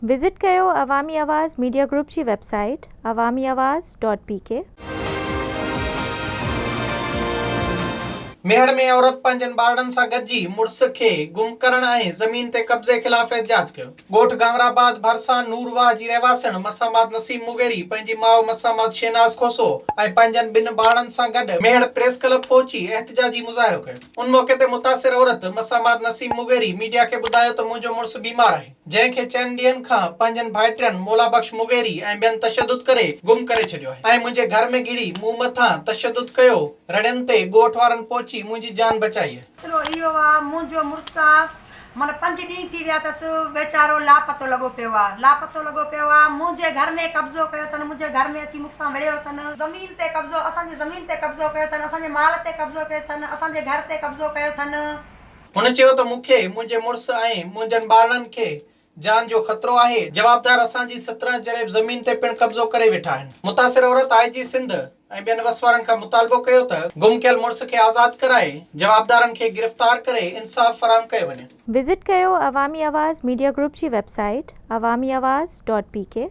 Visit ڪيو عوامي آواز media group جي website Awami Awaz dot P K. Mehar ۾ عورت پنهنجن ٻارڙن سان گڏجي مڙس کي گم ڪرڻ ۽ زمين تي قبضي خلاف احتجاج ڪيو. ڳوٺ گانورآباد ڀرسان نور واهه جي رهواسڻ مسامات نسيم مغيري پنهنجي ماء مسامات شهناز کوسو ۽ پنهنجن ٻن ٻارڙن سان گڏ ميهڙ پريس ڪلب پهچي احتجاجي مظاهرو ڪيو. ان موقعي تي متاثر عورت مسامات نسيم مغيري ميڊيا کي ٻڌايو ته منهنجو مڙس بيمار آهي. جنهن کي چئن ڏينهن کان پنهنجن ڀائٽين مولا بخش مغيري ۽ ٻين تشدد ڪري گم ڪري ڇڏيو آهي ۽ منهنجي گهر ۾ گهڙي مون مٿان تشدد ڪيو، رڙين تي ڳوٺ وارن پهچي منهنجي جان بچائي. مسئلو اهو آ منهنجو مڙس آ معنيٰ پنج ڏينهن ٿي ويا اٿس ويچارو لاپتو لڳو پيو آ لاپتو لڳو پيو آ منهنجي گهر ۾ قبضو ڪيو اٿن منهنجي گهر ۾ اچي مون سان وڙهيو اٿن زمين تي قبضو اسان جي زمين تي قبضو ڪيو اٿن اسان جي مال تي قبضو ڪيو اٿن اسان جي گهر تي قبضو ڪيو اٿن. هن چيو ته مون کي، منهنجي مڙس ۽ منهنجن ٻارڙن کي جان جو خطرو آهي، جوابدار اسان جي 17 جريب زمين تي پڻ قبضو ڪري ويٺا آهن. متاثر عورت آء جي سنڌ ۽ ٻين وس وارن کان مطالبو ڪيو ته گم ڪيل مڙس کي آزاد ڪرائي جوابدارن کي گرفتار ڪري انصاف فراهم ڪيو وڃي. وزٽ ڪيو عوامي آواز ميڊيا گروپ جي website Awami Awaz dot P K.